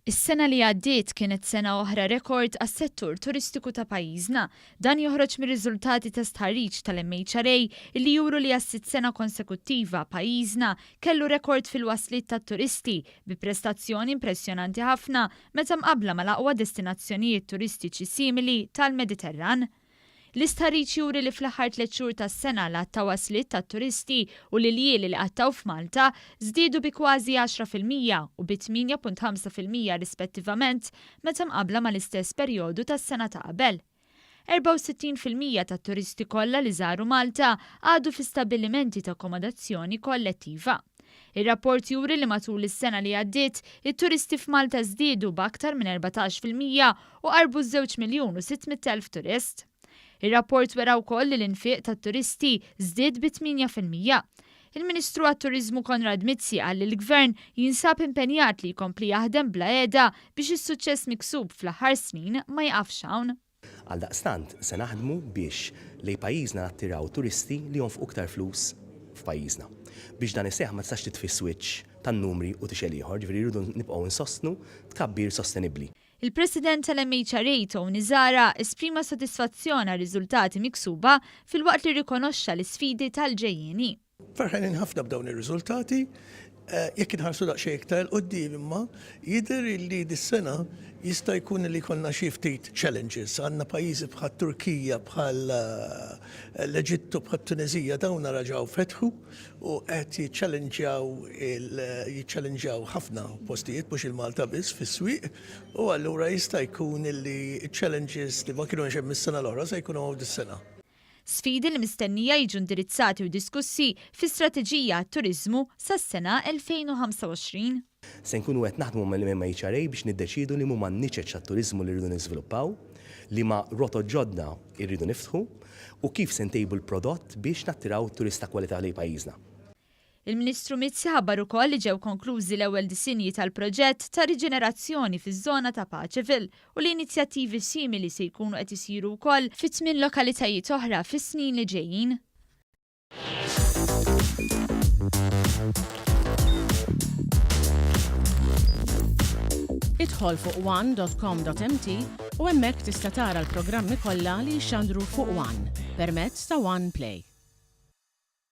Is-sena li għaddiet kienet sena oħra rekord għas-settur turistiku ta' pajjiżna. Dan joħroġ mir-riżultati ta' stħarriġ tal-MHRA illi juru li għas-sitt sena konsekuttiva pajjiżna kellu rekord fil-wasliet tat-turisti bi prestazzjoni impressjonanti ħafna meta mqabbla mal-aqwa destinazzjonijiet turistiċi simili tal-Mediterran. L-istħarriġ juri li fl-aħħar tlett xhur tas-sena l-għadd ta' wasliet tat-turisti u l-iljieli li qattgħu f'Malta żdiedu bi kważi 10% u bi 8.5% rispettivament meta mqabbla mal-istess perjodu tas-sena ta' qabel. 64% tat-turisti kollha li żaru Malta qagħdu fi stabbilimenti ta' akkomodazzjoni kollettiva. Ir-rapport juri li matul is-sena li għaddiet, it-turisti f'Malta żdiedu b'aktar minn 14% u qarbu ż-żewġ miljun u 600,000 turist. Ir-rapport wera wkoll li l-infiq tat-turisti żdied bi 8%. Il-Ministru għat-Turiżmu Konrad Mizzi qal li l-Gvern jinsab impenjat li jkompli jaħdem bla heda biex is-suċċess miksub fl-aħħar snin ma jiqafx hawn. Għaldaqstant se naħdmu biex lejn pajjiżna nattiraw turisti li jonfqu iktar flus f'pajjiżna. Biex dan iseħħ ma tistax titfi s-switch tan-numri u tixgħel ieħor, ġifieri rridu nibqgħu nsostnu tkabbir sostenibbli. Il-President tal-MHRA Tony Zahra esprima sodisfazzjon għar-riżultati miksuba filwaqt li rrikonoxxa l-isfidi tal-ġejjieni. Ferħanin ħafna b'dawn ir-riżultati. Jekk inħarsu daqsxejn iktar 'il quddiem imma, jidher li dis-sena jista' jkun li jkollna xi ftit challenges. Għandna pajjiżi bħat-Turkija, bħal l-Eġittu, bħat-Tuneżija dawn raġgħu fetħu u qed jiċċellenġjaw jiċċellenġjaw ħafna postijiet mhux il-Malta biss fis-swieq u allura jista' jkun li ċ-challenges li ma kinux hemm is-sena l-oħra se jkunu hawn dis-sena. Sfidi li mistennija jiġu indirizzati u diskussi fi strateġija għat-turiżmu sas-sena 2025. Se nkunu qed naħdmu mal-MHRA biex niddeċiedu liema huma n-niċeċ tat-turiżmu li rridu niżviluppaw, liema rotot ġodda rridu niftħu u kif se ntejbu l-prodott biex nattiraw turist ta' kwalità lejn pajjiżna. Il-Ministru Mizzi ħabbar ukoll li ġew konklużi l-ewwel disinji tal-proġett ta' riġenerazzjoni fiż-żona ta' Paceville u li inizjattivi simili se jkunu qed isiru wkoll fi tmien lokalitajiet oħra fis-snin li ġejjin. Idħol fuq one.com.mt u hemmhekk tista' tara l-programmi kollha li jixxandru fuq One permezz ta' One Play.